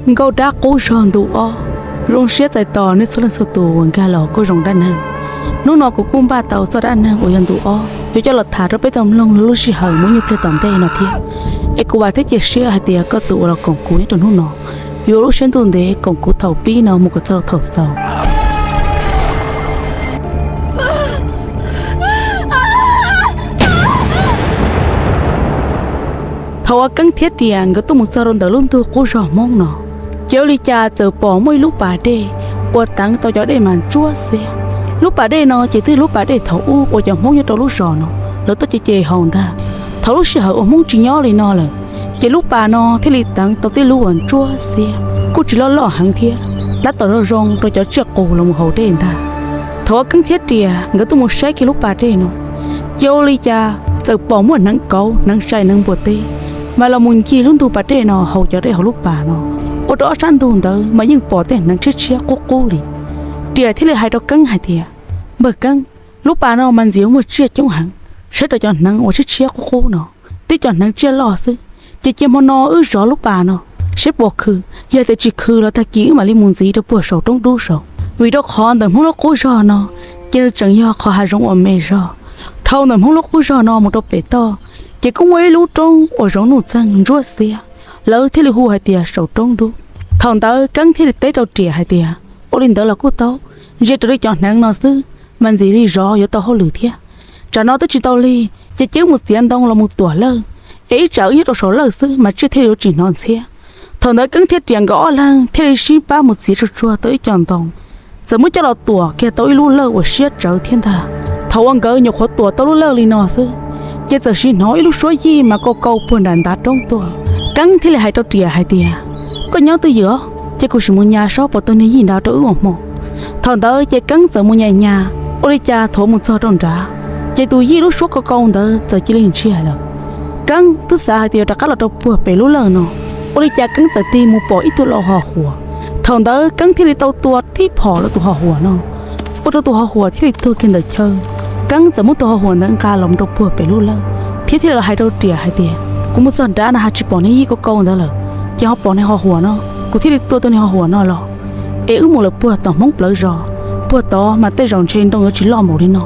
Nkauj Dab Qub Zog ntu ob. Zoo siab txais tos nej txhua leej txhua tus uas nkag los kuj zoo dab neeg. Hnub no kuv kuj npaj tau txoj dab neeg uas yog ntu ob yuav coj los tham rau peb tau mloog lub sij hawm muaj nyuaj pliag tom ntej no thiab. Es kuv vam thiab cia siab hais tias koj tus uas los koom kuv nyob rau hnub no yuav ua lub siab ntuj ntev koom kuv thaum pib no mus kom txog thaum xaus. Thaum uas Keeb thiab Riam nkawd tuaj mus txog rau ntawm lub ntug qub zog Hmoob no, ces ua li cas txawm pom muaj ib lub pas dej uas teev tau cov dej mas ntsuab xiab. Lub pas dej no ces twb lub pas dej thaum ub uas cov Hmoob nyob rau lub zos no lawv tuaj ce ce haus ntag. Thaum lub sij hawm uas Hmoob tsis nyob li no lawm, ces lub pas no thiaj li teev tau tej lub uas ntsuab xiab, kuj tsis loj loj heev thiab, tab tom zoo zoo rau cov tsiaj qus los mus haus dej ntag. Thaum uas Keeb thiab Riam nkawd tuaj mus saib kiag lub pas dej no, ces ua li cas txawm pom muaj hneev kauv hneev sai hneev npua teb mas los mus ncig lub ntug pas dej no haus cov dej hauv lub pas no, ua rau ob sab ntug ntawd mas yeej pom tej hneev tshiab tshiab qub qub li. Riam thiaj li hais rau Keeb hais tias, Npawg Keeb, lub pas no mas ntxim muaj tsiaj coob heev, saib rau cov hneev uas tshiab tshiab qub qub no, twb cov hneev tsiaj loj xwb. Ces cia hmo no wb zov lub pas no, saib puas khw, yog tias tsis khw los tag kis wb mam li mus ntxiv rau puag saum roob dub saud. Vim rau qhov ntawm Hmoob lub qub zog no ces nws tseem yog qhov hav zoov uas me zog. Dhau ntawm Hmoob lub qub zog no mus rau pem toj, ces kuj muaj ib lub roob uas zoov nuj txeeg ntsuab xiab, lawv thiaj li hu hais tias saum roob dub. Thaum ntawd Keeb thiaj li teb rau Riam hais tias, Ua li ntawd los kuj tau, ze raws li cov hneev no xwb mas ntxim li zov yuav tau hauj lwm thiab. Tsam no twb tsis tau lig, ces cia wb mus txiav ntoo los mus tuam lawj, es ib tsam wb nyob rau saum lawj xwb mas tsiaj thiaj li yuav tsis hnov ntxhiab. Thaum ntawd Keeb thiab Riam nkawd ob leeg thiaj li sib pab mus txiav tsuag tsuag tau ib co ntoo, txawm muab coj los tuam kiag tau ib lub lawj uas siab tsawv thiab ntag. Thaum uas nkawd nyuam qhuav tuam tau lub lawj li no xwb, ces txawm sis hnov ib lub suab yij mas kauj kauj puag nram ntav roob tuaj. Keeb thiaj li hais rau Riam hais tias, Koj nyob twj ywm os, ces kuv sim mus nyas saib puas tau niag yij nrad rau wb ua hmo. Thaum ntawd ces Keeb txawm mus nyas nyas, ua li cas thaum mus txog rau nrad, ces tus yij lub suab kauj kauj ntawd txawm cia li ntsiag lawm. Keeb twb xav hais tias yuav rov qab los rau puag pem lub lawj no, ua li cas Keeb txawm tig mus pom ib tug lau ho huam. Thaum ntawd Keeb thiaj li tau tua tib phom rau tus ho huam no, ua rau tus ho huam thiaj li tuag kiag ntawm chaw. Keeb txawm muab tus ho huam ntawd nqa los rau puag pem lub lawj, thiab thiaj li los hais rau Riam hais tias, Kuv mus txog nrad na has tsis pom niag yij kauj kauj ntawd lawm, ces ho pom niag ho huam no, kuv thiaj li tua tau niag ho huam no los. Es wb mus lawm puag tom Hmoob plawv zos, puag tod mas tej zaum ntshe ntoo yuav tsis loj npaum li no.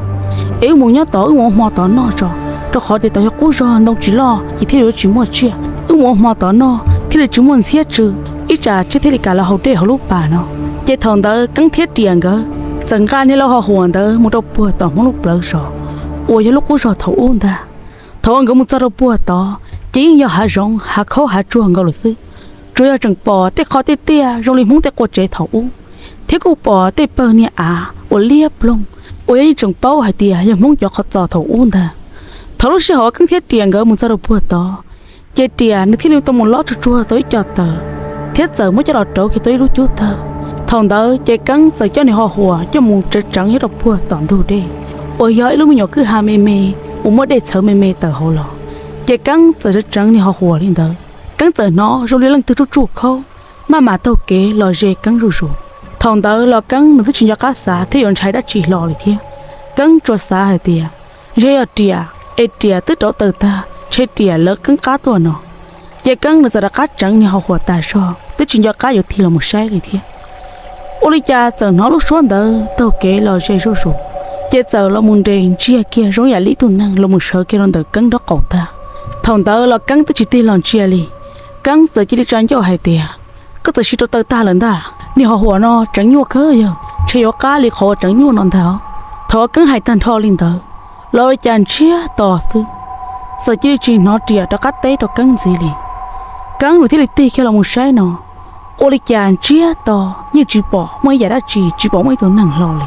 Es wb mus nyob tod wb mus ua hmo tod noj tso, rau qhov tias tod yog qub zog ntoo tsis loj ces thiaj li yuav tsis muaj tsiaj. Wb mus ua hmo tod noj thiaj li tsis muaj ntxhiab tsw, ib tsam tsiaj thiaj li kam los haus dej hauv lub pas no. Ces thaum ntawd Keeb thiab Riam nkawd txawm nqa niag lau ho huam ntawd mus rau puag tom Hmoob lub plawv zos, uas yog lub qub zog thaum ub ntag. Thaum uas nkawd mus txog rau puag tod, ces yeej yog hav zoov hav khaub hav tsuag nkaus lawm xwb, tsuas yog tseem pom tej qhov tiaj tiaj zoo li Hmoob tej qua tsev thaum ub, thiab kuj pom tej pawg niag av uas liab ploog, uas yog yeej tseem paub hais tias yog Hmoob cov qhov txos thaum ub ntag. Thaum lub sij hawm uas Keeb thiab Riam nkawd mus txog rau puag tod, ces Riam nws thiaj li tau mus lob tsuag tsuag tau ib co taws, thiab txawm muab coj los rauv kiag tau ib lub cub tawg. Thaum ntawd ces Keeb txawm coj niag ho huam coj mus tseev tseev nyob rau puag tom ntug dej, uas yog ib lub me nyuam kwj ha me me uas muaj dej txhawv me me tawm hauv los. Ces Keeb txawm tseev tseev niag ho huam li ntawd, Keeb txawm hnov zoo li leej twg tsuj tsuj khaub, maj mam taug kev los ze Keeb zuj zus. Thaum ntawd los Keeb nws twb tsis nco qab xav thiab yuav ntshai dab tsi hlo li thiab. Keeb tsuas xav hais tias, Ntshe yog Riam, es Riam twb rauv taws tag, ntshe Riam lawv Keeb qab tuaj no. Ces Keeb nws txawm rov qab tseev niag ho huam tas zog, twb tsis nco qab yuav tig los mus saib li thiab. Ua li cas txawm hnov lub suab ntawd taug kev los ze zuj zus, ces txawm los mus nres ntsiag kiag zoo yam li ib tug neeg los mus sawv kiag rau ntawm Keeb nraub qaum ntag. Thaum ntawd los Keeb twb tsis tig los ntsia li, Keeb txawm cia li tsa ncauj hais tias, Koj txawm siv rau taws tag lawm ntag, niag ho huam no tseev nyuaj kawg yog, ntshe yuav qab li qhov uas tseev nyuaj no ntag. Thaum uas Keeb hais tag nrho li ntawd, los ua li cas ntsiag to xwb, txawm cia li tsis hnov Riam rov qab teb rau Keeb ntxiv li. Keeb nws thiaj li tig kiag los mus saib no, ua li cas ntsiag to, yeej tsis pom muaj ib yam dab tsi, tsis pom muaj ib tug neeg hlo li.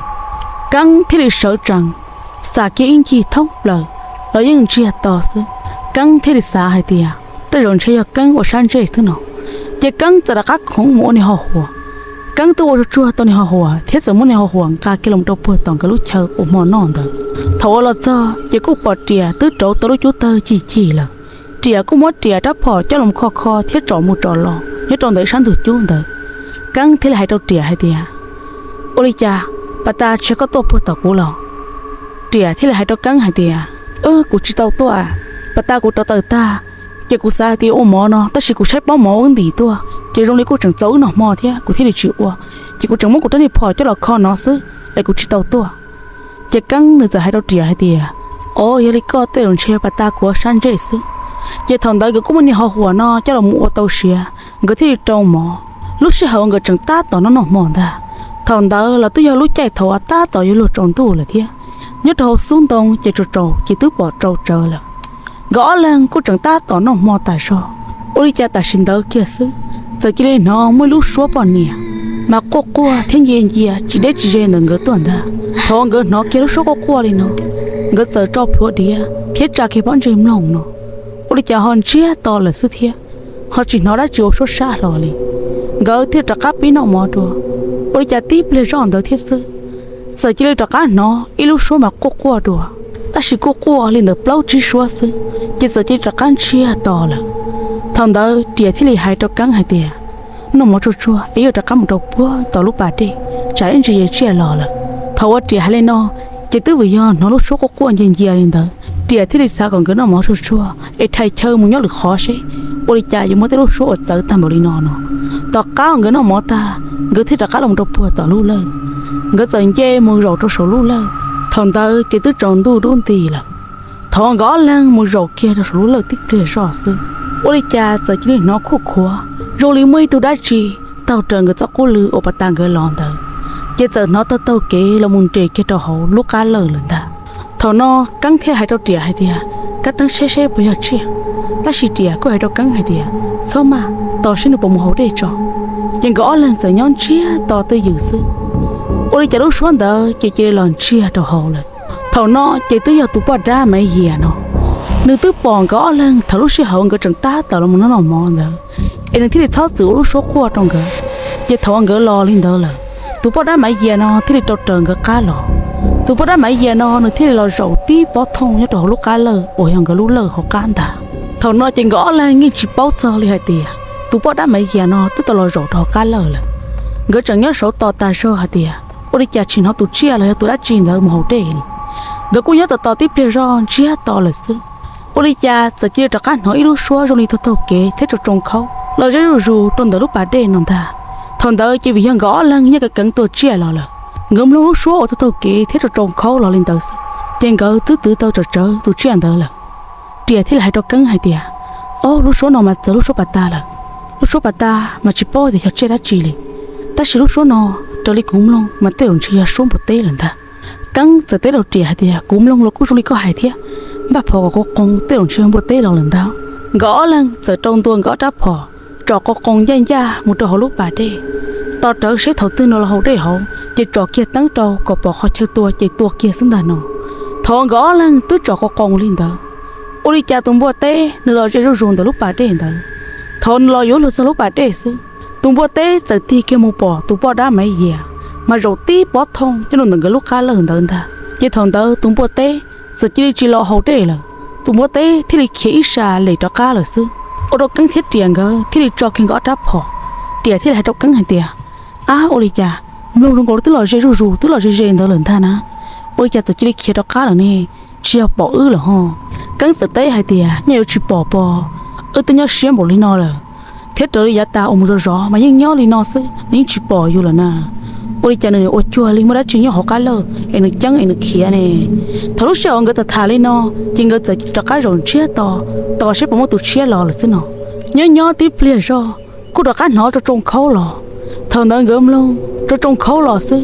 Keeb thiaj li sawv tsees, xam kiag ib ncig thoob plaws los yeej ntsiag to xwb. Keeb thiaj li xav hais tias tej zaum ntshe yog Keeb ua sab ntsej xwb no. Ces Keeb txawm rov qab khoov mus ua niag ho huam. Keeb twb ua tsuag tsuag tau niag ho huam thiab txawm muab niag ho huam nqa kiag los rau puag tom nkawd lub chaw ua hmo noj ntawd. Thaum uas los txog ces kuj pom Riam twb rauv tau lub cub tawg cig cig lawm. Riam kuj muab Riam rab phom coj los kho kho thiab tsom mus tsom los nyob rau ntawm sab ntug cub ntawd. Keeb thiaj li hais rau Riam hais tias, Ua li cas pas tas tsis yog koj tuaj puag tom kuv los? Riam thiaj li hais rau Keeb hais tias, Kuv tsis tau tuaj, pas tas kuv rauv taws tag, ces kuv xav hais tias ua mov no tab sis kuv saib pob mov wb ntim tuaj, ces zoo li kuj tseem txaus wb noj hmo thiab, kuv thiaj li tsis ua. Ces kuv tseem muab kuv rab niag phom coj los kho no xwb es kuv tsis tau tuaj. Ces Keeb nws txawm hais rau Riam hais tias, Au, yog li koj tej zaum ntshe pas tas kuv sab ntsej xwb. Ces thaum ntawd nkawd kuj muaj niag hauv huam no coj los mus ua tau siav, nkawd thiaj li rau mov. Lub sij hawm uas nkawd tseem tab tom noj noj hmo ntag, thaum ntawd los twb yog lub caij thaum uas tab tom yuav luag tsaus ntuj lawm thiab. Nyob rau hauv xub ntoo ces tsaus tsaus ces twb pom tsaus tsawv lawm. Nkawd ob leeg kuj tseem tab tom noj hmo tas zog. Ua li cas tam sim ntawd kiag xwb, txawm cia li hnov muaj ib lub suab poj niam mas quaj quaj thiab ncia ncia tsis deb tsis ze ntawm nkawd tuaj ntag. Thaum uas nkawd hnov kiag lub suab quaj quaj li no, nkawd txawm tso plhuav diav thiab tsa kiag pob ntseg mloog no. Ua li cas ho ntsiag to lawm xwb thiab, ho tsis hnov dab tsi ua suab sab hlo li. Nkawd thiaj rov qab pib noj mov dua. Ua li cas tib pliag zoj ntawd thiab xwb, txawm cia li rov qab hnov ib lub suab mas quaj quaj dua, tab sis kuj quaj li ntawm plaub tsib suab xwb, ces txawm cia li rov qab ntsiag to lawm. Thaum ntawd Riam thiaj li hais rau Keeb hais tias, Noj mov tsuag tsuag es yuav rov qab mus rau puag tom lub pas dej, tsam ib ntsis ces tsiaj los lawm. Thaum uas Riam hais li no, ces twb vim yog hnov lub suab quaj quaj ncia ncia li ntawd, Riam thiaj li xav kom nkawd noj mov tsuag tsuag es rhais chaw mus nyob lwm qhov seb ua li cas yuav muaj tej lub suab uas txawv tag npaum li no no. Tom qab uas nkawd noj mov tag, nkawd thiaj rov qab los rau puag tom lub lawj. Nkawd txawm nce mus zaum rau saum lub lawj. Thaum ntawd ces twb tsaus ntuj dub nti lawm. Thaum uas nkawd ob leeg mus zaum kiag rau saum lub lawj tib pliag zoj xwb, ua li cas txawm cia li hnov khuj khuav zoo li muaj ib tug dab tsi taug raws nkawd txoj qub lw uas pas tas nkawd los ntawd, ces txawm hnov taug taug kev los mus nres kiag rau hauv lub qab lawj lawm ntag. Thaum no Keeb thiaj hais rau Riam hais tias, Kab teeb saib seb puas yog tsiaj. Tab sis Riam kuj hais rau Keeb hais tias, Txhob maj, tos seb nws puas mus haus dej tso. Ces nkawd ob leeg txawm nyob ntsiag to twj ywm xwb. Ua li cas lub suab ntawd ces cia li los ntsiag rau hauv lawm. Thaum no ces twb yog tus poj dab Maiv Yias no, nws twb pom nkawd ob leeg thaum lub sij hawm nkawd tseem tab tom los noj noj mov ntawd, es nws thiaj li txhob txwm ua lub suab quaj rau nkawd. Ces thaum uas nkawd los li ntawd lawm, tus poj dab Maiv Yias no thiaj li rau raws nkawd qab los. Tus poj dab Maiv Yias no nws thiaj li los zaum tib pob thooj nyob rau hauv lub qab lawj uas yog nkawd lub lawj hauv qab ntag. Thaum no ces nkawd ob leeg yeej tsis paub txog li hais tias tus poj dab Maiv Yias no twb tau los zaum rau hauv qab lawj lawm. Nkawd tseem nyob saud tos tas zog hais tias ua li cas tsis hnov tus tsiaj los yog tus dab tsi ntawd mus haus dej li. Nkawd kuj nyob tos tos tib pliag zoj ntsiag to lawm xwb, ua li cas txawm cia li rov qab hnov ib lub suab zoo li taug taug kev thiab tsoo tsoo khaub los ze zuj zus rau ntawm lub pas dej no ntag. Thaum ntawd ces vim yog nkawd ob leeg nyob keev keev tua tsiaj los lawm, nkawd mloog lub suab uas taug taug kev thiab tsoo tsoo khaub los li ntawd xwb, ces nkawd twb twv tau tsawm tsawv tus tsiaj ntawd lawm. Riam thiaj li hais rau Keeb hais tias, Ob, lub suab no mas txawv lub suab pas tas lawm. Lub suab pas tas mas tsis paub tias yog tsiaj dab tsi li, tab sis lub suab no raws li kuv mloog mas tej zaum ntshe yog suab npua teb lawm ntag. Keeb txawm teb rau Riam hais tias, Kuv mloog los kuj zoo li koj hais thiab, npaj phom kom qoo qoo tej zaum ntshe yog npua teb los lawm ntag. Nkawd ob leeg txawm rau ntua nkawd ob rab phom, tsom qoo qoo ncaj ncaj mus rau hauv lub pas dej, tos rawv seb thaum twg nws los haus dej hauv ces tsom kiag teeb rau kom pom qhov chaw tua ces tua kiag xwb ntag no. Thaum nkawd ob leeg twb tsom qoo qoo li ntawd, ua li cas tus npua teb nws los ze zuj zus ntawm lub pas dej ntawd. Thaum nws los yuav luag txog lub pas dej xwb, tus npua teb txawm tig kiag mus pom tus poj dab Maiv Yias mas zaum tib pob thooj nyob rau ntawm nkawd lub qab lawj ntawd ntag. Ces thaum ntawd tus npua teb txawm cia li tsis los haus dej lawm, tus npua teb thiaj li khiav ib sab lem rov qab lawm xwb. Ua rau Keeb thiab Riam nkawd thiaj li tso kiag nkawd ob rab phom. Riam thiaj li hais rau Keeb hais tias, Ab, ua li cas mloog zoo nkaus li twb los ze zuj zus, twb los ze ze ntawd lawm ntag na, ua li cas txawm cia li khiav rov qab lawm ne? Tsis yog pom wb lawm ho? Keeb txawm teb hais tias, Nyob yuav tsis pom pob, wb twb nyob siab npaum li no lawm, thiab raws li yav tas uas mus zov zov mas yeej nyob li no xwb, nws yeej tsis pom yus lawm na. Ua li cas nws ua cuag li muaj dab tsi nyob hauv qab lawj es nws ceeb es nws khiav ne? Thaum lub sij hawm nkawd tham tham li no, ces nkawd txawm rov qab zaum ntsiag to, tos seb puas muaj tus tshiab los lawm xwb no. Nyob nyob tib pliag zog, kuj rov qab hnov tsoo tsoo khaub los. Thaum ntawd nkawd mloog tsoo tsoo khaub los xwb,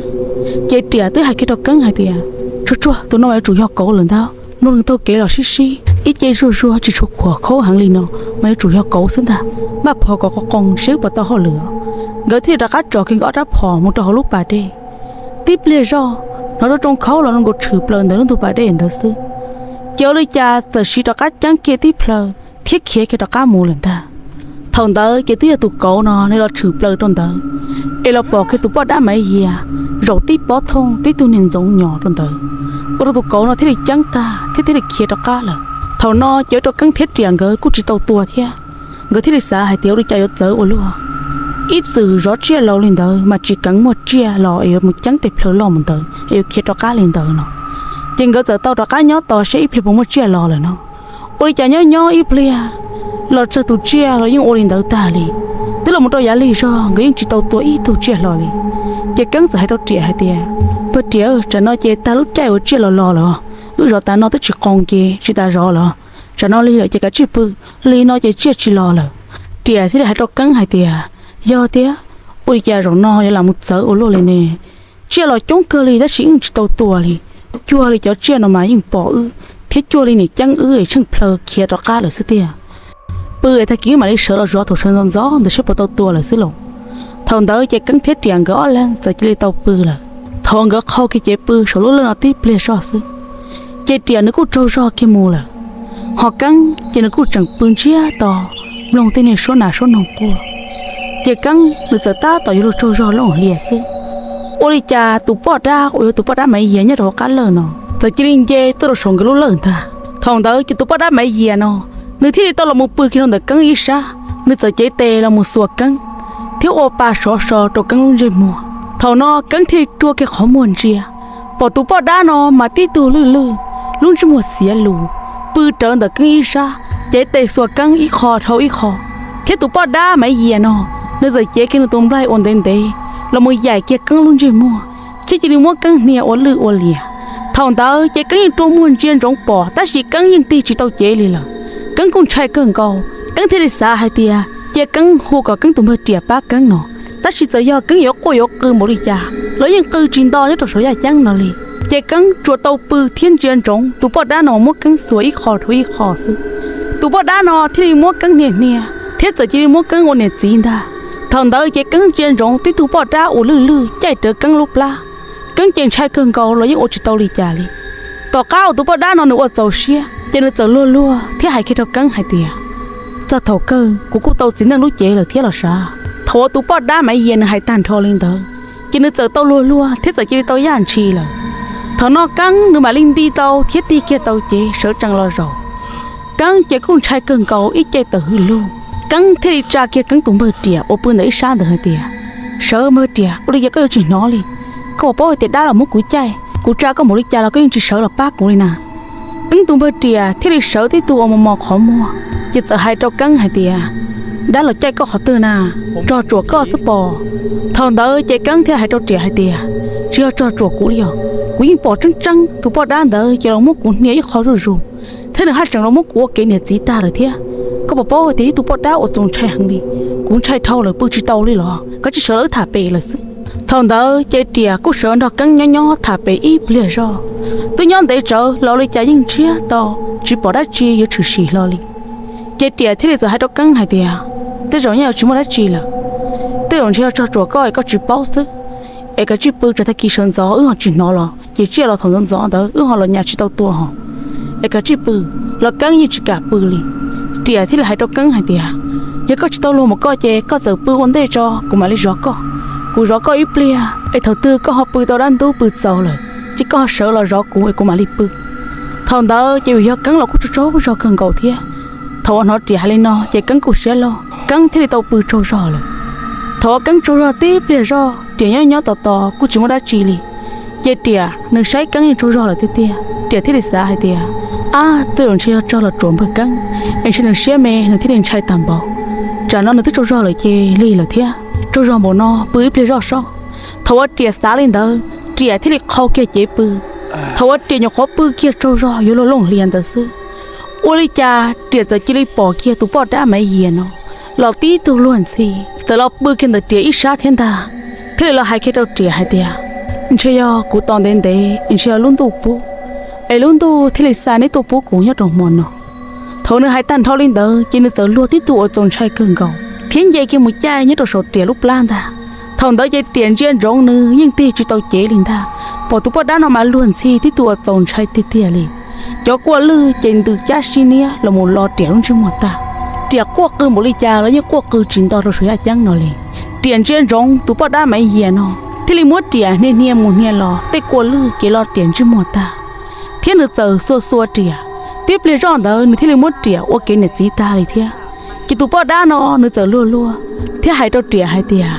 ces Riam twb hais kiag rau Keeb hais tias, Tsuag tsuag, tus no mas yuav tsum yog kauv lawm ntag. Mloog nws taug kev los sib sib, ib ce zuag zuag tsis tshua khuam khaub heev li no mas yuav tsum yog kauv xwb ntag. Npaj phom kom qoo qoo seb wb puas tau hauj lwm. Nkawd thiaj li rov qab tsom kiag nkawd ob rab phom mus rau hauv lub pas dej. Tib pliag zoj, hnov tsoo tsoo khaub los zoo nkaus tshwm plaws ntawm lub ntug pas dej ntawd xwb, ces ua li cas txawm siv rov qab ceeb kiag tib plhaw thiab khiav kiag rov qab mus lawm ntag. Thaum ntawd ces twb yog tus kauv no nws los tshwm plaws rau ntawd, es los pom kiag tus poj dab Maiv Yias zaum tib pob thooj tib tug niag ntxoov nyos rau ntawd, ua rau tus kauv no thiaj li ceeb tag thiab thiaj li khiav rov qab lawm. Thaum no ces ua rau Keeb thiab Riam nkawd kuj tsis tau tua thiab, nkawd thiaj li xav hais tias ua li cas yuav txawv ua luaj. Ib txwm zov tsiaj laus li ntawd mas tsis keev muaj tsiaj los es yuav mus ceeb tej plhaw loj mus ntawd es yuav khiav rov qab li ntawd no. Ces nkawd txawm tau rov qab nyob tos seb ib pliag puas muaj tsiaj los lawm no. Ua li cas nyob nyob ib pliag, los tsawg tus tsiaj los yeej ua li ntawd tag li, twb lawj mus rau yav lig zog nkawd yeej tsis tau tua ib tug tsiaj hlo li. Ces Keeb txawm hais rau Riam hais tias, Npawg Riam, tsam no ces tag lub caij uas tsiaj los los lawm, wb zov tas no twb tsis qoos ces tsis tas zov lawm. Tsam no lig lawm ces kav tsij pw, lig no ces tsiaj tsis los lawm. Riam thiaj li hais rau Keeb hais tias, Yog tiag, ua li cas zaum no yuav lam mus txawv ua luaj li ne? Tsiaj los coob kawg li tab sis wb tsis tau tua li. Cuag li cov tsiaj no mas yeej pom wb thiab cuag li niam ceeb wb es tsheej plhaw khiav rov qab lawm xwb tiag. Pw es tag kis wb mam li sawv los zov thaum sawv ntxov ntxov ntawd seb puas tau tua lawm xwb los. Thaum ntawd ces Keeb thiab Riam nkawd ob leeg txawm cia li tau pw lawm. Thaum nkawd qhau kiag cev pw saum lub lawj no tib pliag zog xwb, ces Riam nws kuj tsaug zog kiag mus lawm. Ho Keeb ces nws kuj tseem pw ntsiag to mloog tej niag suab nas suab noog quaj. Ces Keeb nws txawm tab tom yuav luag tsaug zog loo hlias xwb, ua li cas tus poj dab uas yog tus poj dab Maiv Yias nyob rau hauv qab lawj no txawm cia li nce tuaj rau saum nkawd lub lawj ntag. Thaum ntawd ces tus poj dab Maiv Yias no nws thiaj li tau los mus pw kiag rau ntawm Keeb ib sab, nws txawm cev tes los mus xuas Keeb thiab ua pa sov so rau Keeb lub ntsej muag. Thaum no Keeb thiaj li rua kiag qhov muag ntsia, pom tus poj dab no mas tib tug lwj lwj, lub ntsej muag xiav lus, pw rawv ntawm Keeb ib sab, cev tes xuas Keeb ib qho dhau ib qho. Thiab tus poj dab Maiv Yias no nws txawm cev kiag nws tus nplaig uas ntev ntev los mus yaim kiag Keeb lub ntsej muag, thiab cia li muab Keeb hnia ua lwj ua liam. Thaum ntawd ces Keeb yeej rua muag ntsia ntsoov pom tab sis Keeb yeej tig tsis tau cev li lawm. Keeb kuj ntshai kawg nkaus, Keeb thiaj li xav hais tias cia Keeb hu kom Keeb tus npawg Riam pab Keeb no, tab sis txawm yog Keeb yuav quaj yuav qw npaum li cas los yeej qw tsis nto nyob rau saum yaj ceeb no li. Ces Keeb tsuas tau pw thiab ntsia ntsoov tus poj dab no muab Keeb xuas ib qho dhau ib qho xwb. Tus poj dab no thiaj li muab Keeb hnia hnia thiab txawm cia li muab Keeb ua niam txiv ntag. Thaum ntawd ces Keeb ntsia ntsoov tib tug poj dab uas lwj lwj caij rawv Keeb lub plab. Keeb ces ntshai kawg nkaus los yeej ua tsis tau li cas li. Tom qab uas tus poj dab no nws ua txaus siab ces nws txawm luag luag thiab hais kiag rau Keeb hais tias, Txog thaum kawg kuv kuj tau txiv neej lub cev lawm thiab los sav. Thaum uas tus poj dab Maiv Yias nws hais tag nrho li ntawd, ces nws txawm tau luag luag thiab txawm cia li tau yaj ntshis lawm. Thaum no Keeb nws mam li nti tau thiab tig kiag tau cev sawv tsees los zaum. Keeb ces kuj ntshai kawg nkaus ib ce tawm hwj lug. Keeb thiaj li tsa kiag Keeb tus npawg Riam uas pw ntawm ib sab ntawd hais tias, Sawv npawg Riam, ua li cas koj yuav tsis hnov li? Koj puas paub hais tias dab los muab kuv caij, kuv tsa koj npaum li cas los koj yeej tsis sawv los pab kuv li na? Keeb tus npawg Riam thiaj li sawv tib tug uas mos mos qhov muag, ces txawm hais rau Keeb hais tias, Dab los caij koj qhov twg na? Tsog tsuam koj xwb pom. Thaum ntawd ces Keeb thiaj hais rau Riam hais tias, Tsis yog tsog tsuam kuv li os, kuv yeej pom tseeb tseeb tus poj dab ntawd ces los muab kuv hnia ib qho zuj zus, thiab nws haj tseem los muab kuv ua kev niam txiv tag lawm thiab. Koj puas paub hais tias ib tug poj dab uas txaus ntshai heev li, kuv ntshai dhau lawm pw tsis tau li los? Koj cia li sawv lawm wb tham pem lawm xwb. Thaum ntawd ces Riam kuj sawv nrog Keeb nyob nyob tham pem ib pliag zog, twb nyob ntev tsawv los ua li cas yeej ntsiag to, tsis pom dab tsi yuav tshwm sim hlo li. Ces Riam thiaj li txawm hais rau Keeb hais tias, Tej zaum nyob yuav tsis muaj dab tsi lawm, tej zaum ntshe yog tsog tsuam koj es koj tsis paub xwb. Es kav tsij pw, tsam tag kis sawv ntxov wb ho tsis hnov los ces tsiaj los thaum ntxov ntxov ntawd wb ho los nyas tsis tau tua hos. Es kav tsij pw, los Keeb yeej tsis kam pw li. Riam thiaj li hais rau Keeb hais tias, Yog koj tsis tau luag mus koj ces koj txawm pw ua ntej tso, kuv mam li zov koj. Kuv zov koj ib pliag es thaum twg koj ho pw tau dab ntub pw txaus lawm ces koj ho sawv los zov kuv es kuv mam li pw. Thaum ntawd ces vim yog Keeb los kuj tsaug tsaug zog kawg nkaus thiab. Thaum uas hnov Riam hais li no ces Keeb kuj siab loj, Keeb thiaj li tau pw tsaug zog lawm. Thaum uas Keeb tsaug zog tib pliag zog, Riam nyob nyob tos tos kuj tsis muaj dab tsi li. Ces Riam nws saib Keeb yeej tsaug zog lawm tiag tiag, Riam thiaj li xav hais tias, Ab, tej zaum ntshe yog tsog los tsuam npawg Keeb es ntshe nws siab me nws thiaj li ntshai tag npaum. Tsam no nws twb tsaug zog lawm ces lig lawm thiab, tsaug zog npaum no pw ib pliag zoj sob. Thaum uas Riam xav li ntawd, Riam thiaj li qhau kiag cev pw. Thaum uas Riam nyuam qhuav pw kiag tsaug zog yuav luag looj hlias ntawd xwb, ua li cas Riam txawm cia li pom kiag tus poj dab Maiv Yias no los tib tug luag ntxhi txawm los pw kiag ntawm Riam ib sab thiab ntag, thiaj li los hais kiag rau Riam hais tias, Ntshe yog kuv tos ntev ntev es ntshe yog lub ntuj pub, es lub ntuj thiaj li xa neb tuaj pub kuv nyob rau hmo no. Thaum nws hais tag nrho li ntawd ces nws txawm luag tib tug uas txaus ntshai kawg nkaus thiab nce kiag mus caij nyob rau saum Riam lub plab ntag. Thaum ntawd ces Riam ntsia ntsoov nws yeej tig tsis tau cev li ntag, pom tus poj dab no mas luag ntxhi tib tug uas txaus ntshai tiag tiag li. Cov kua lwj ces ntws cab sib niab los mus lo Riam lub ntsej muag tag. Riam quaj qw npaum li cas los yeej quaj qw tsis nto rau saum yaj ceeb no li. Riam ntsia ntsoov tus poj dab Maiv Yias no thiaj li muab Riam hnia hnia mus hnia los, tej kua lwj ces lo Riam ntsej muag tag, thiab nws txawm xuas xuas Riam. Tib pliag zoj ntawd nws thiaj li muab Riam ua kev niam txiv tag li thiab. Ces tus poj dab no nws txawm luag luag thiab hais rau Riam hais tias,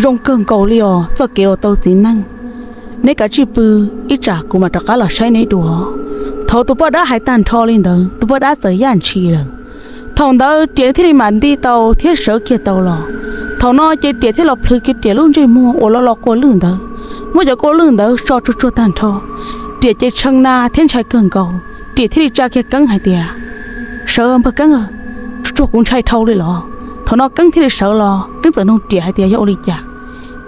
Zoo kawg nkaus li os txoj kev uas tau txiv neej. Neb kav tsij pw, ib tsam kuv mam rov qab los saib neb dua. Thaum tus poj dab hais tag nrho li ntawd tus poj dab txawm yaj ntshis lawm. Thaum ntawd Riam thiaj li mam nti tau thiab sawv kiag tau los. Thaum no ces Riam thiaj los plhws kiag Riam lub ntsej muag uas lo lo kua lwj ntawd, muab cov kua lwj ntawd so tsuag tsuag tag nrho. Riam ces tshee na thiab ntshai kawg nkaus, Riam thiaj li tsa kiag Keeb hais tias, Sawv npawg Keeb, tsuag tsuag kuv ntshai dhau li los. Thaum no Keeb thiaj li sawv los, Keeb txawm nug Riam hais tias yog ua li cas.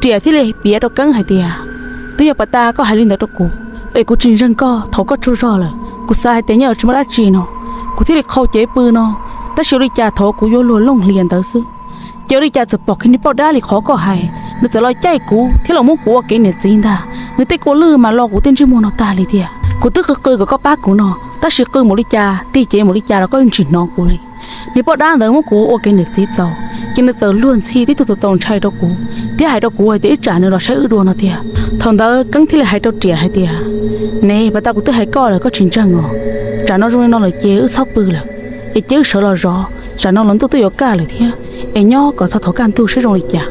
Riam thiaj li piav rau Keeb hais tias, Twb yog pas tas koj hais li ntawd rau kuv, es kuv tsis ntseeg koj thaum koj tsaug zog lawm. Kuv xav hais tias nyob tsis muaj dab tsi no, kuv thiaj li qhau cev pw no. Tab sis ua li cas thaum kuv yuav luag looj hlias ntawd xwb, ces ua li cas txawm pom kiag niag poj dab li qhov koj hais, nws txawm los caij kuv thiab los muab kuv ua kev niam txiv ntag. Nws tej kua lwj mas lo kuv tej ntsej muag no tag li tiag. Kuv twb qw qw kom koj pab kuv no, tab sis qw npaum li cas, tig cev npaum li cas los koj yeej tsis hnov kuv li. Niag poj dab ntawd muab kuv ua kev niam txiv txaus, ces nws txawm luag ntxhi tib tug txaus txaus ntshai rau kuv, thiab hais rau kuv hais tias ib tsam nws los saib wb dua no tiag. Thaum ntawd Keeb thiaj li hais rau Riam hais tias, Ne, pas tas kuv twb hais koj lawm koj tsis ntseeg os. Tsam no zoo li no lawm ces wb txhob pw lawm, es cia wb sawv los zov, tsam no los ntuj twb yuav kaj lawm thiab, es nyob kom txog thaum kaj ntug seb zoo li cas.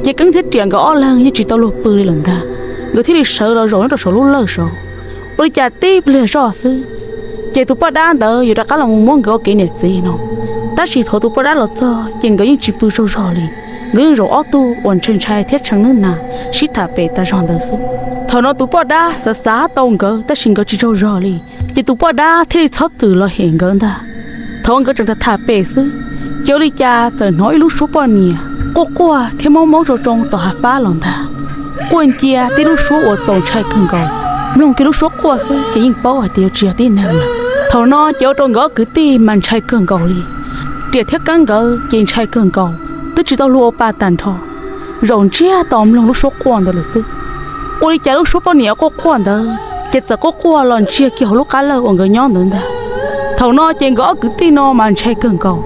Ces Keeb thiab Riam nkawd ob leeg yeej tsis tau luag pw li lawm ntag, nkawd thiaj li sawv los zaum nyob rau saum lub lawj saud. Ua li cas tib pliag zoj xwb, ces tus poj dab ntawd yuav rov qab los mus muab nkawd ua kev niam txiv no. Tab sis thaum tus poj dab los txog ces nkawd yeej tsis pw tsaug zog li, nkawd yeej zaum ob tug uas ntshai ntshai thiab tshee nws na sib tham pem tas zog ntawd xwb. Thaum no tus poj dab xav xav tau nkawd tab sis nkawd tsis tsaug zog li, ces tus poj dab thiaj li txhob txwm los hem nkawd ntag. Thaum nkawd tseem tham tham pem xwb, ces ua li cas txawm hnov ib lub suab poj niam quaj quaj thiab maub maub tsoo tsoo tom hav fab los ntag. Quaj ncia tib lub suab uas txaus ntshai kawg nkaus, mloog kiag lub suab quaj xwb ces yeej paub hais tias yuav tsis yog tib neeg lawm. Thaum no ces ua rau nkawd ob kwv tij mas ntshai kawg nkaus li. Riam thiab Keeb nkawd ces ntshai kawg nkaus, twb tsis tau luag ua pa tag nrho, zaum ntsiag to mloog lub suab quaj ntawd lawm xwb. Ua li cas lub suab poj niam quaj quaj ntawd ces txawm quaj quaj los ntsiag kiag hauv lub qab lawj uas nkawd nyob ntawd ntag. Thaum no ces nkawd ob kwv tij no mas ntshai kawg nkaus,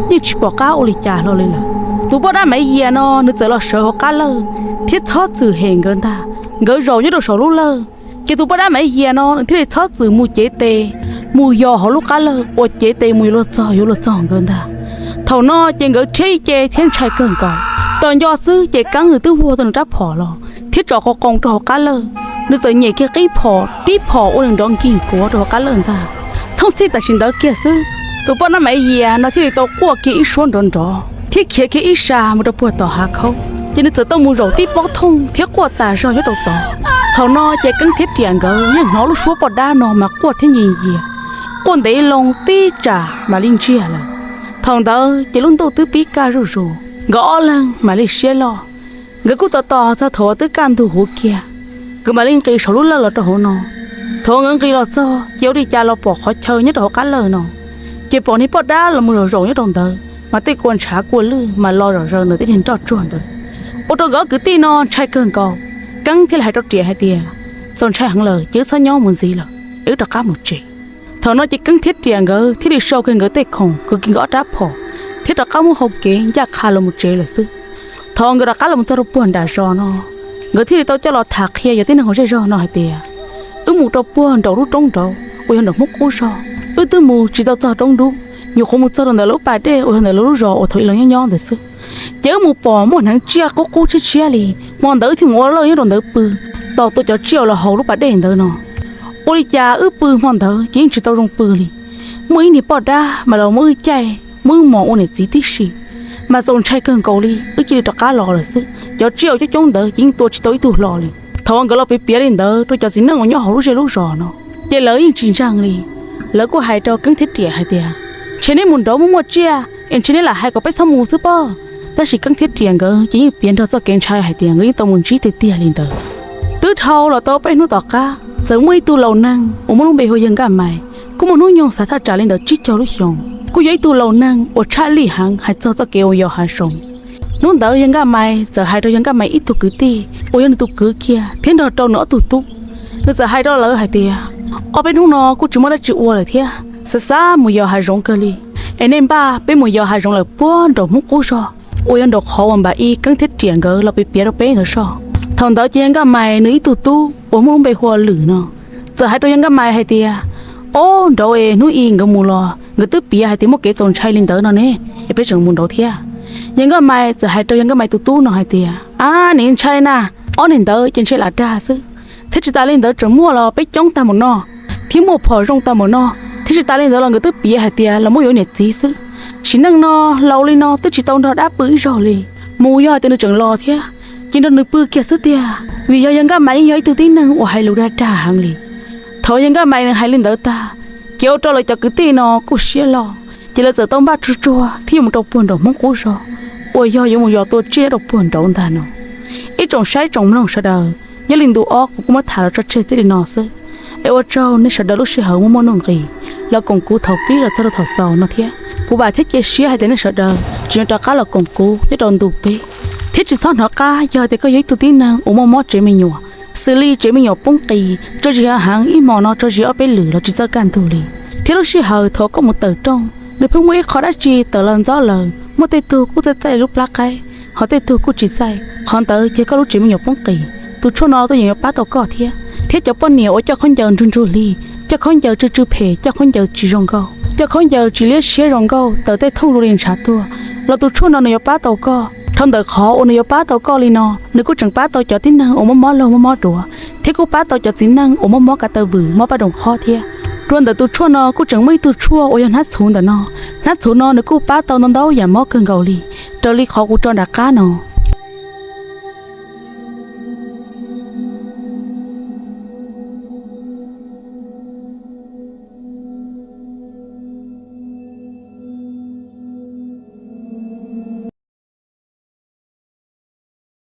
yeej tsis pom qab ua li cas hlo li lawm. Tus poj dab Maiv Yias no nws txawm los sawv hauv qab lawj thiab txhob txwm hem nkawd ntag. Nkawd zaum nyob rau saum lub lawj, ces tus poj dab Maiv Yias no nws thiaj li txhob txwm mus cev tes, mus yos hauv lub qab lawj uas cev tes mus yuav luag txog yuav luag txog nkawd ntag. Thaum no ces nkawd rhiab ib ce thiab ntshai kawg nkaus. Tos nco xwb ces Keeb nws twb vuag tau nws rab phom los thiab tso qoo qoo rau hauv qab lawj. Nws txawm nyem kiag qib phom tib phom ua nws nrov nkig nkuav rau hauv qab lawj ntag. Thooj txhij tam sim ntawd kiag xwb, tus poj dab Maiv Yias no thiaj li tau quaj kiag ib suab nrov nrov thiab khiav kiag ib sab mus rau puag tom hav khaub, ces nws txawm tau mus zaum tib pob thooj thiab quaj tas zog nyob rau tod. Thaum no ces Keeb thiab Riam nkawd yeej hnov lub suab poj dab no mas quaj thiab nyias yias, quaj ntev loo tib tsam mam li ntsiag lawm. Thaum ntawd ces lub ntuj twb pib kaj zuj zus, nkawd ob leeg mam li siab loj. Nkawd kuj tos tos txog thaum uas twb kaj ntug huv kiag, nkawd mam li nqis saum lub lawj los rau hauv no. Thaum uas nkawd nqis los txog ces ua li cas los pom qhov chaw nyob rau hauv qab lawj no, ces pom niag poj dab los mus zaum zaum nyob rau ntawd, mas tej kua ntshav kua lwj mas lo zom zaws ntawm tej niag nroj tsuag ntawd. Ua rau nkawd ob kwv tij no ntshai kawg nkaus. Keeb thiaj li hais rau Riam hais tias, Txaus ntshai heev lawm ces wb txhob nyob mus ntxiv lawm, es wb rov qab mus tsev. Thaum no ces Keeb thiab Riam nkawd thiaj li sau kiag nkawd tej khoom, kwv kiag nkawd ob rab phom, thiab rov qab muab hau kev ncaj qha los mus tsev lawm xwb. Thaum nkawd rov qab los mus txog rau puag nram zos no, nkawd thiaj li tau coj los tham qhia cov tib neeg hauv zej zog no hais tias, wb mus rau puag nraum lub roob nraud uas yog nraum Hmoob qub zog, wb twb mus tsis tau txog roob dub, nyuam qhuav mus txog rau ntawm lawv lub pas dej uas yog ntawm lawv lub zos uas thaum ub lawv nyob nyob ntawd xwb. Ces wb mus pom muaj hneev tsiaj qub qub tshiab tshiab li, hmo ntawd wb thiaj mus ua lawj nyob rau ntawd pw, tos tua cov tsiaj uas los haus lub pas dej ntawd no. Ua li cas wb pw hmo ntawd ces yeej tsis tau zoo pw li. Muaj ib niag poj dab mas los muab wb caij muab wb mos ua niam txiv tib si, mas txaus ntshai kawg nkaus li, wb cia li rov qab los lawm xwb. Cov tsiaj uas coob coob ntawd ces yeej tua tsis tau ib tug hlo li. Thaum uas nkawd los piav piav li ntawd rau cov txiv neej uas nyob hauv lub zej lub zos no, ces lawv yeej tsis ntseeg li. Lawv kuj hais rau Keeb thiab Riam hais tias, Ntshe neb mus nraud muaj muaj tsiaj es ntshe neb lam hais kom peb txhob mus xwb pob. Tab sis Keeb thiab Riam nkawd ces yeej piav nrog txoj kev ntshai hais tias nkawd yeej tau mus ntsib tiag tiag li ntawd. Twb dhau los tau peb hnub tom qab, txawm muaj ib tug laus neeg uas muaj lub npe hu ua yawg Nkaj Mais, kuj muaj hnub nyoog xav thaj tsam li ntawm tsib caug lub xyoos, kuj yog ib tug laus neeg uas tshaj lij heev hais txog txoj kev uas yos hav zoov. Hnub ntawd yawg Nkaj Mais txawm hais rau yawg Nkaj Mais ib tug kwv tij uas yog nws tus kwv kiag thiab nrog rau nws ob tug tub. Nws txawm hais rau lawv hais tias, Ob peb hnub no kuj tsis muaj dab tsi ua lawm thiab, xav xav mus yos hav zoov kawg li. Es nej npaj peb mus yos hav zoov lawm puag nraum Hmoob qub zog uas yog nraum qhov uas npam ib Keeb thiab Riam nkawd los piav piav rau peb ntawd soj. Thaum ntawd ces yawg Nkaj Mais nws ib tug tub uas muaj lub npe hu ua Lwm no txawm hais rau yawg Nkaj Mais hais tias, Ob, nraud es hnub i nkawd mus los nkawd twb piav hais tias muaj kev txaus ntshai li ntawd no ne, es peb tseem mus nraud thiab. Yawg Nkaj Mais txawm hais rau yawg Nkaj Mais tus tub no hais tias, Ab, nim ntshai na, ob niag ntawd ces ntshai lam dag xwb. Thiab tsis tas li ntawd tseem muaj los peb coob tag npaum no, thiab muaj phom zoo tag npaum no, thiab tsis tas li ntawd los nkawd twb piav hais tias los muab yuav niam txiv xwb. Sim neej no laus li no twb tsis tau nrog dab pw ib zaug li, mus yog hais tias nws tseem los thiab, ces nrog nws pw kiag xwb tiag. Vim yog yawg Nkaj Maiv yeej yog ib tug tib neeg uas hais lus dag dag heev li. Thaum yawg Nkaj Maiv nws hais li ntawd tag, ces ua rau lawv cov kwv tij no kuj siab loj, ces lawv txawm tau npaj tsuag tsuag thiab yuav mus rau puag nraum Hmoob qub zos, uas yog yuav mus yos tua tsiaj rau puag nraud ntag no. Ib tsoom saib tsoom mloog sawv daws, nyob li ntu ob kuv kuj muab tham los tso tseg txij li no xwb. Es ua tsaug nej sawv daws lub sij hawm muaj muaj nuj nqis los koom kuv thaum pib los txog rau thaum xaus no thiab. Kuv vam thiab cia siab hais tias nej sawv daws tseem yuav rov qab los koom kuv nyob rau ntu peb, thiab tsis txhob hnov qab yog hais tias koj yog ib tug tib neeg uas muaj mob tsev me nyuam, xws li tsev me nyuam poob qis, tso zis heev heev ib hmos no tso zis ob peb lwm los tsis txawj kaj ntug li. Thiab lub sij hawm thaum koj mus tawm rooj, nws pheej muaj ib qho dab tsi tawm los ntxob lawm, muaj tej tug kuj txaij txaij lub plab qaib, ho tej tug kuj tsis txaij, qhov ntawd ces koj lub tsev me nyuam poob qis. Tus tshuaj no tuaj yeem yuav pab tau koj thiab. Thiab cov poj niam uas coj khaub ncaws ntsug ntsug hli, coj khaub ncaws tsw tsw phem, coj khaub ncaws tsis zoo nkauj, coj khaub ncaws tsis liab siab zoo nkauj, tawm tej thooj zoo li ntshav tuag, los tus tshuaj no nws yuav pab tau koj. Dhau ntawm qhov uas nws yuav pab tau koj li no, nws kuj tseem pab tau cov tib neeg uas muaj mob laug muaj mob duav, thiab kuj pab tau cov txiv neej uas muaj mob kav taw vwm, mob paj nroos qhob thiab. Dua ntawm tus tshuaj no kuj tseem muaj ib tug tshuaj uas yog hnab txhuv ntawm no. Hnab txhuv no nws kuj pab tau ntau ntau yam mob kawg nkaus li, raws li qhov kuv tso nram qab no.